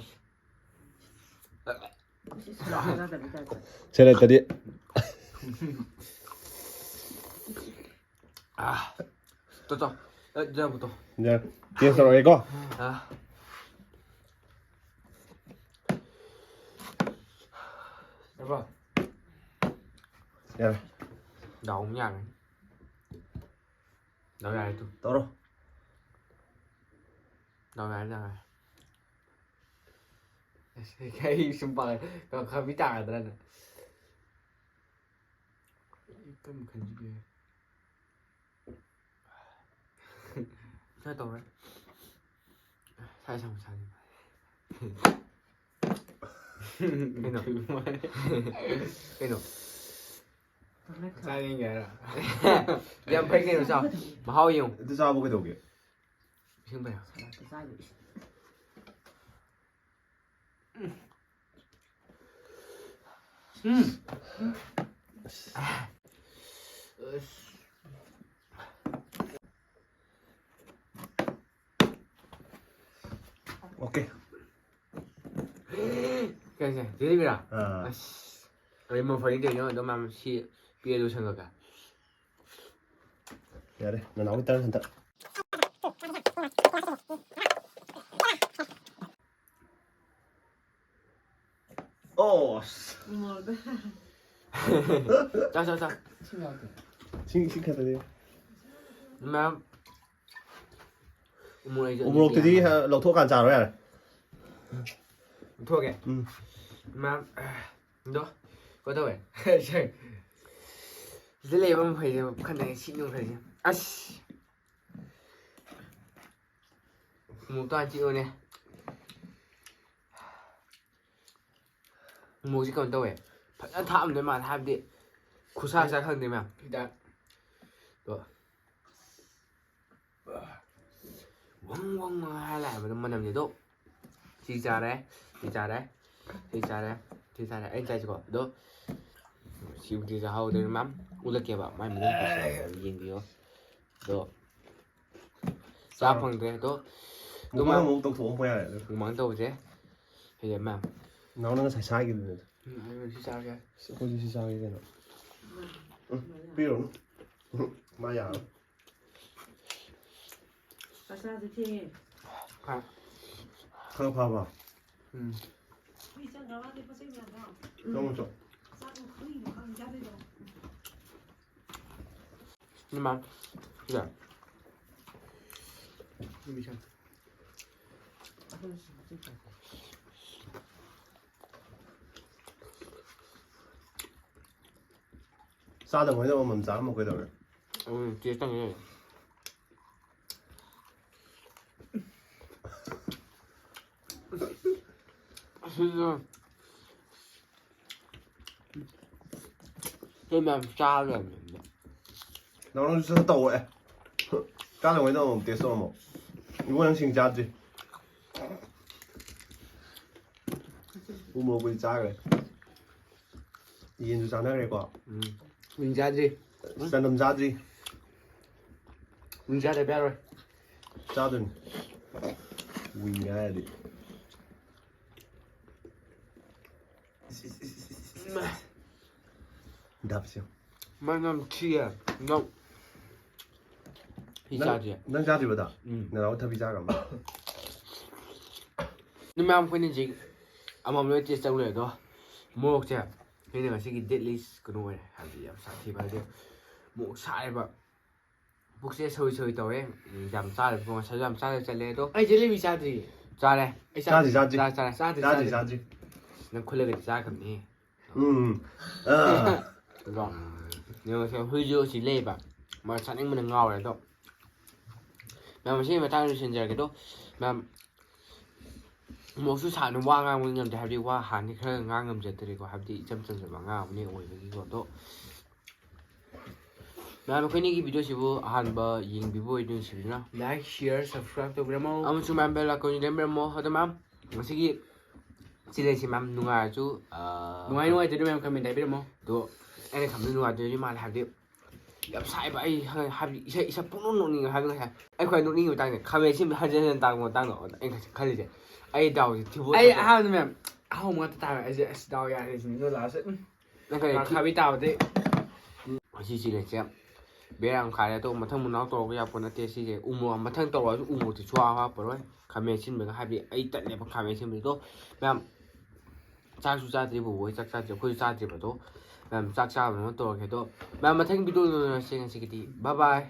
ꯏꯁ, ꯁꯂꯥꯠ ꯆꯥꯗꯕꯩ ꯇꯥꯏꯞꯇ꯫ ꯁꯦꯂꯦꯠꯇꯗꯤ꯫ ꯑꯥ꯫ ꯇꯣ, ꯇꯣ꯫ ꯑꯦ, ꯖꯥꯕꯨ ꯇꯣ꯫ ꯌꯥꯔꯦ꯫ ꯇꯦꯁ ꯇꯧꯔꯒꯦꯀꯣ꯫ ꯑꯥ꯫ ꯌꯥꯕ꯭ꯔꯣ? ꯌꯥꯔꯦ꯫ ꯗꯥꯎ ꯑꯃ ꯌꯥꯔꯦ꯫ ꯗꯥꯎ ꯌꯥꯔꯦ ꯇꯨ꯫ ꯇꯧꯔꯣ꯫ ꯗꯥꯎ ꯌꯥꯔꯦ, ꯗꯥꯎ ꯌꯥꯔꯦ꯫ ꯑꯩ ꯁꯨꯝ ꯄꯥꯈꯠ-, ꯈ-, ꯈꯔ ꯃꯤ ꯇꯥꯒꯗ꯭ꯔꯅ꯫ ꯑꯩ ꯀꯔꯝ ꯈꯟꯁꯤꯒꯦ? ꯁꯨꯃꯥꯏꯅ ꯇꯧꯔꯦ꯫ ꯁꯥꯏ ꯁꯥꯏ ꯁꯥꯏ꯫ ꯀꯩꯅꯣ? ꯀꯩꯅꯣ? ꯆꯥꯅꯤꯡꯉꯦ ꯍꯥꯏꯔꯣ? ꯌꯥꯝ ꯐꯩ ꯀꯩꯅꯣ, ꯆꯥꯎ꯫ ꯃꯍꯥꯎ ꯌꯦꯡꯉꯨ꯫ ꯑꯗꯨ ꯆꯥꯕ ꯀꯩꯗꯧꯒꯦ? ꯏꯁꯤꯡ ꯐꯩ꯫ ꯎꯝ꯫ ꯑꯣꯀꯦ꯫ ꯀꯩꯁꯦ? ꯖꯤꯂꯤꯕꯤꯔꯥ? ꯑꯥ꯫ ꯑꯁ꯫ ꯑꯩ ꯃꯐꯩ ꯀꯩꯅꯣ ꯑꯗꯨꯝ ꯃꯌꯥꯝ ꯁꯤ ꯄꯤꯔ ꯂꯣꯏꯁꯟꯈ꯭ꯔꯒ꯫ ꯌꯥꯔꯦ, ꯅꯅꯥꯎꯒꯤ turn ꯍꯟꯗꯛ꯫ ꯑꯣ, ꯑꯁ꯫ ꯆꯥ, ꯆꯥ, ꯆꯥ꯫ ꯁꯤ, ꯁꯤ ꯈꯛꯇꯅꯦ꯫ ꯃꯌꯥꯝ ꯎꯃꯣꯔꯣꯛ ꯑꯩꯁꯨ ꯑꯅꯤ ꯎꯃꯣꯔꯣꯛꯇꯨꯗꯤ, ꯌꯥꯝꯃꯦ꯫ ꯑ, ꯂꯧꯊꯣꯛꯑꯀꯥꯟ ꯆꯥꯔꯣ ꯌꯥꯔꯦ꯫ ꯂꯧꯊꯣꯛꯑꯒꯦ? ꯎꯝ꯫ ꯃꯌꯥꯝ, ꯑꯗꯣ, ꯀꯩꯅꯣ ꯇꯧꯋꯦ꯫ ꯁꯤꯗ ꯂꯩꯕ ꯃꯈꯩꯁꯦ ꯈꯟꯅꯩ, ꯁꯤ ꯃꯈꯩꯁꯦ꯫ ꯑꯁ! ꯎꯃꯣꯔꯣꯛꯇꯣ ꯍꯥꯟꯅ ꯆꯤꯛꯑꯣꯅꯦ꯫ ꯎꯃꯣꯔꯣꯛꯁꯤ ꯀꯩꯅꯣ ꯇꯧꯋꯦ꯫ ꯐꯖꯅ ꯊꯥꯛꯑꯝꯗꯣꯏ ꯃꯥꯜꯂꯦ, ꯍꯥꯏꯕꯗꯤ ꯈꯨꯠꯁꯥ ꯆꯥ ꯈꯪꯗꯦ ꯃꯌꯥꯝ꯫ ꯍꯤꯗꯥꯛ꯫ ꯑꯗꯣ꯫ ꯋꯪ ꯋꯪ ꯋꯪ ꯍꯥꯏꯔ ꯂꯥꯛꯑꯦꯕ ꯑꯗꯨꯝ ꯃꯅꯝꯁꯦ꯫ ꯑꯗꯣ ꯁꯤ ꯆꯥꯔꯦ, ꯁꯤ ꯆꯥꯔꯦ, ꯁꯤ ꯆꯥꯔꯦ, ꯁꯤ ꯆꯥꯔꯦ꯫ ꯑꯩꯅ ꯆꯥꯏꯁꯤꯀꯣ꯫ ꯑꯗꯣ ꯁꯤꯕꯨꯗꯤ ꯆꯥꯍꯧꯗ꯭ꯔꯦ ꯃꯌꯥꯝ꯫ ꯎꯠꯂꯛꯀꯦꯕ꯫ ꯃꯥꯏ ꯃꯅꯨꯡ ꯄꯤꯁꯁꯦ ꯌꯦꯡꯕꯤꯌꯣ꯫ ꯑꯗꯣ ꯆꯥ ꯆꯥꯔꯣ꯫ ꯐꯪꯗ꯭ꯔꯦ꯫ ꯑꯗꯣ ꯃꯨꯛꯕꯥꯡ ꯑꯗꯨꯃꯥꯏ-, ꯑꯃꯨꯛ ꯇꯧꯊꯣꯛꯑꯝꯕ ꯌꯥꯔꯦ ꯑꯗꯣ꯫ ꯃꯨꯛꯕꯥꯡ ꯇꯧꯁꯦ꯫ ꯁꯤꯗ ꯃꯌꯥꯝ꯫ ꯅꯅꯥꯎꯅ ꯉꯁꯥꯏ ꯁꯥꯏꯈꯤꯕꯗꯨꯅꯦ ꯑꯗꯣ꯫ ꯎꯝ, ꯑꯩ ꯁꯤ ꯆꯥꯔꯒꯦ꯫ ꯑꯁ, ꯑꯩꯈꯣꯏꯁꯨ ꯁꯤ ꯆꯥꯒꯦ ꯀꯩꯅꯣ꯫ ꯎꯝ, ꯄꯤꯔꯨꯅꯨ꯫ ꯃꯥ ꯌꯥꯔꯣꯏ꯫ ꯆꯥꯛ ꯆꯥꯁꯦ ꯊꯦꯡꯉꯦ꯫ ꯍꯣꯏ꯫ ꯈꯔ ꯐꯕ? ꯎꯝ꯫ ꯆꯪꯉꯣ, ꯆꯪꯉꯣ꯫ ꯏꯃꯥ, ꯁꯤꯗ꯫ ꯃꯤꯁꯥꯡ꯫ ꯆꯥꯗꯕ ꯍꯣꯏꯅ ꯑꯃꯃꯝ ꯆꯥꯔꯝꯃꯣ ꯀꯩꯗꯧꯔꯦ? ꯎꯝ, ꯇꯦꯁ ꯇꯧꯒꯦ꯫ ꯑꯁꯤꯁꯨ ꯁꯤ ꯃꯌꯥꯝ ꯆꯥꯔ ꯂꯩꯔꯝꯃꯦ꯫ ꯅꯪꯁꯨ ꯁꯠ ꯇꯧꯑꯣ ꯑꯦ꯫ ꯆꯥꯗꯕ ꯍꯣꯏꯅ ꯑꯃꯃꯝ ꯇꯦꯁ ꯇꯧꯔꯝꯃꯣ꯫ ꯏꯕꯣ ꯅꯪ ꯁꯤꯡ ꯆꯥꯗ꯭ꯔꯤ꯫ ꯎ ꯃꯣꯔꯣꯛꯄꯨꯗꯤ ꯆꯥꯈ꯭ꯔꯦ꯫ ꯌꯦꯟꯁꯨ ꯆꯥꯅꯈ꯭ꯔꯦꯀꯣ꯫ ꯎꯝ꯫ ꯎꯟ ꯆꯥꯗ꯭ꯔꯤ꯫ ꯆꯅꯝ ꯆꯥꯗ꯭ꯔꯤ꯫ ꯎꯟ ꯆꯥꯗꯕ ꯌꯥꯔꯣꯏ꯫ ꯆꯥꯗꯣꯏꯅꯤ꯫ ꯎꯏꯅꯦ ꯍꯥꯏꯔꯗꯤ꯫ ꯗꯞꯁꯦ꯫ ꯃꯅꯝ ꯊꯤꯌꯦ꯫ ꯅꯪ ꯁꯤ ꯅꯪ- ꯆꯥꯗ꯭ꯔꯤ꯫ ꯅꯪ ꯆꯥꯗ꯭ꯔꯤꯕꯗꯣ? ꯎꯝ꯫ ꯅꯅꯥꯎ ꯊꯕꯤ ꯆꯥꯈ꯭ꯔꯕ? ꯑꯗꯨ ꯃꯌꯥꯝ ꯑꯩꯈꯣꯏꯅ ꯍꯧꯖꯤꯛ ꯑꯃꯃꯝ ꯂꯣꯏ ꯇꯦꯁ ꯇꯧ ꯂꯩꯔꯦ ꯑꯗꯣ ꯃꯣꯔꯣꯛꯁꯦ ꯑꯩꯅ ꯉꯁꯤꯒꯤ ꯗꯦꯠꯂꯤ ꯀꯩꯅꯣ ꯑꯣꯏꯔꯦ ꯍꯥꯏꯕꯗꯤ ꯌꯥꯝ ꯁꯥꯊꯤꯕ ꯍꯥꯏꯗꯤ ꯃꯣꯔꯣꯛ ꯁꯥꯏꯌꯦꯕ ꯄꯨꯛꯁꯦ ꯁꯧꯏ ꯁꯧꯏ ꯇꯧꯋꯦ ꯌꯥꯝ ꯆꯥꯗꯕ ꯉꯁꯥꯏꯁꯨ ꯌꯥꯝ ꯆꯥꯗ ꯆꯠꯂꯦ ꯑꯗꯣ ꯑꯩ ꯖꯤꯂꯤꯕꯤ ꯆꯥꯗ꯭ꯔꯤ꯫ ꯆꯥꯔꯦ ꯑꯩ ꯆꯥꯗ꯭ꯔꯤ ꯆꯥꯗ꯭ꯔꯤ꯫ ꯆꯥꯔꯦ ꯆꯥꯔꯦ ꯆꯥꯗ꯭ꯔꯤ ꯆꯥꯗ꯭ꯔꯤ ꯆꯥꯗ꯭ꯔꯤ꯫ ꯆꯥꯗ꯭ꯔꯤ꯫ ꯅꯪ ꯈꯨꯜꯂꯒꯗꯤ ꯆꯥꯈ꯭ꯔꯕꯅꯤ ꯎꯝ꯫ ꯑꯥ꯫ ꯑꯗꯣ ꯌꯦꯡꯉꯁꯦ ꯍꯨꯏꯁꯨ ꯁꯤ ꯂꯩꯌꯦꯕ ꯃꯥ ꯆꯥꯅꯤꯡꯕꯅ ꯉꯥꯎꯔꯦ ꯑꯗꯣ ꯃꯌꯥꯝ ꯃꯁꯤꯒꯤ ꯃꯇꯥꯡꯗ ꯂꯣꯏꯁꯤꯟꯖꯔꯒꯦ ꯑꯗꯣ ꯃꯌꯥꯝ ꯃꯣꯛꯁꯨ ꯁꯥꯅ ꯋꯥ ꯉꯥꯡꯕ ꯉꯝꯗꯦ ꯍꯥꯏꯕꯗꯤ ꯋꯥ ꯍꯥꯟꯅꯗꯤ ꯈꯔ ꯉꯥꯡ ꯉꯝꯖꯗ꯭ꯔꯦꯀꯣ ꯍꯥꯏꯕꯗꯤ ꯏꯆꯝ ꯆꯝꯖꯕ ꯑꯉꯥꯡ ꯑꯃꯅꯤ ꯑꯣꯏꯕꯒꯤꯀꯣ ꯑꯗꯣ ꯃꯌꯥꯝ ꯑꯩꯈꯣꯏꯅꯤꯒꯤ ꯚꯤꯗꯤꯑꯣꯁꯤꯕꯨ ꯑꯍꯥꯟꯕ ꯌꯦꯡꯕꯤꯕ ꯑꯣꯏꯗꯣꯏ ꯅꯨꯡꯁꯤꯕꯤꯗꯨꯅ Like, share, subscribe ꯇꯧꯕꯤꯔꯝꯃꯣ꯫ ꯑꯃꯁꯨꯡ ꯃꯌꯥꯝ ꯕꯦꯜ ꯑꯥꯏꯀꯣꯟꯁꯨ ꯂꯦꯝꯕꯤꯔꯝꯃꯣ ꯑꯗꯣ ꯃꯌꯥꯝ ꯉꯁꯤꯒꯤ ꯆꯦꯂꯦꯟꯖꯁꯤ ꯃꯌꯥꯝ ꯅꯨꯡꯉꯥꯏꯔꯁꯨ ꯑꯥ, ꯅꯨꯡꯉꯥꯏ ꯅꯨꯡꯉꯥꯏꯇꯦ ꯑꯗꯨ ꯃꯌꯥꯝ ꯀꯃꯦꯟ ꯍꯥꯏꯕꯤꯔꯝꯃꯣ꯫ ꯑꯗꯣ ꯑꯩꯅ ꯈꯟꯕꯗ ꯅꯨꯡꯉꯥꯏꯇꯣꯏꯗꯤ ꯃꯥꯜꯂꯦ ꯍꯥꯏꯕꯗꯤ ꯌꯥꯝ ꯁꯥꯏꯕ ꯑꯩ ꯍꯥꯏꯕꯗꯤ ꯏꯁꯥ ꯏꯁꯥ ꯄꯨꯛꯅꯤꯡ ꯅꯣꯛꯅꯤꯡꯉꯦ ꯍꯥꯏꯕ ꯉꯁꯥꯏ ꯑꯩ ꯈ꯭ꯋꯥꯏ ꯅꯣꯛꯅꯤꯡꯉꯤꯕ ꯃꯇꯥꯡꯁꯦ ꯈꯥꯃꯦꯟ ꯑꯁꯤꯟꯕꯤ ꯍꯟꯖꯤꯟ ꯍꯟꯖꯤꯟ ꯇꯥꯡꯕ ꯃꯇꯥꯡꯗꯣ ꯑꯗ ꯑꯩꯅ ꯈꯜꯂꯤꯁꯦ ꯑꯩ ꯗꯥꯎꯁꯦ ꯊꯤꯕꯣ ꯑꯩ ꯑꯍꯥꯟꯕꯗ ꯃꯌꯥꯝ ꯑꯍꯥꯎꯕ ꯉꯥꯛꯇ ꯇꯥꯔꯦ꯫ ꯑꯩꯁꯦ ꯑꯁ ꯗꯥꯎ ꯌꯥꯔꯦ ꯁꯤꯅꯤ꯫ ꯑꯗꯣ ꯂꯥꯁ ꯅꯪ ꯀꯔꯤ ꯃꯈꯥꯕꯤ ꯇꯥꯕꯗꯤ ꯑꯁꯤ ꯆꯦꯂꯦꯟꯖꯁꯦ ꯕꯦꯔꯥ ꯌꯥꯝ ꯀꯥꯔꯦ ꯑꯗꯣ ꯃꯊꯪ ꯃꯅꯥꯎ ꯇꯧꯔꯛꯄ ꯌꯥꯄꯣꯠ ꯅꯠꯇꯦ ꯁꯤꯁꯦ ꯎꯃꯣꯔꯣꯛ ꯃꯊꯪ ꯇꯧꯔꯛꯑꯁꯨ ꯎꯃꯣꯔꯣꯛꯇꯤ ꯁꯨꯡꯍꯥꯞ ꯍꯥꯞꯄꯔꯣꯏ ꯈꯥꯃꯦꯟ ꯑꯁꯤꯟꯕꯒ ꯍꯥꯏꯕꯗꯤ ꯑꯩ ꯇꯜꯂꯦꯕ ꯈꯥꯃꯦꯟ ꯑꯁꯤꯟꯕꯗꯣ ꯃꯌꯥꯝ ꯆꯥꯛꯁꯨ ꯆꯥꯗ꯭ꯔꯤ ꯕꯣꯕꯣ ꯍꯣꯏ ꯆꯥꯛ ꯆꯥꯗ꯭ꯔꯤ ꯑꯩꯈꯣꯏꯁꯨ ꯆꯥꯗ꯭ꯔꯤꯕ ꯑꯗꯣ ꯃꯌꯥꯝ ꯆꯥꯛ ꯆꯥꯕ ꯑꯃ ꯇꯧꯔꯒꯦ ꯑꯗꯣ ꯃꯌꯥꯝ ꯃꯊꯪ ꯚꯤꯗꯤꯑꯣꯗ ꯎꯅꯔꯁꯦ ꯉꯁꯤꯒꯤꯗꯤ bye bye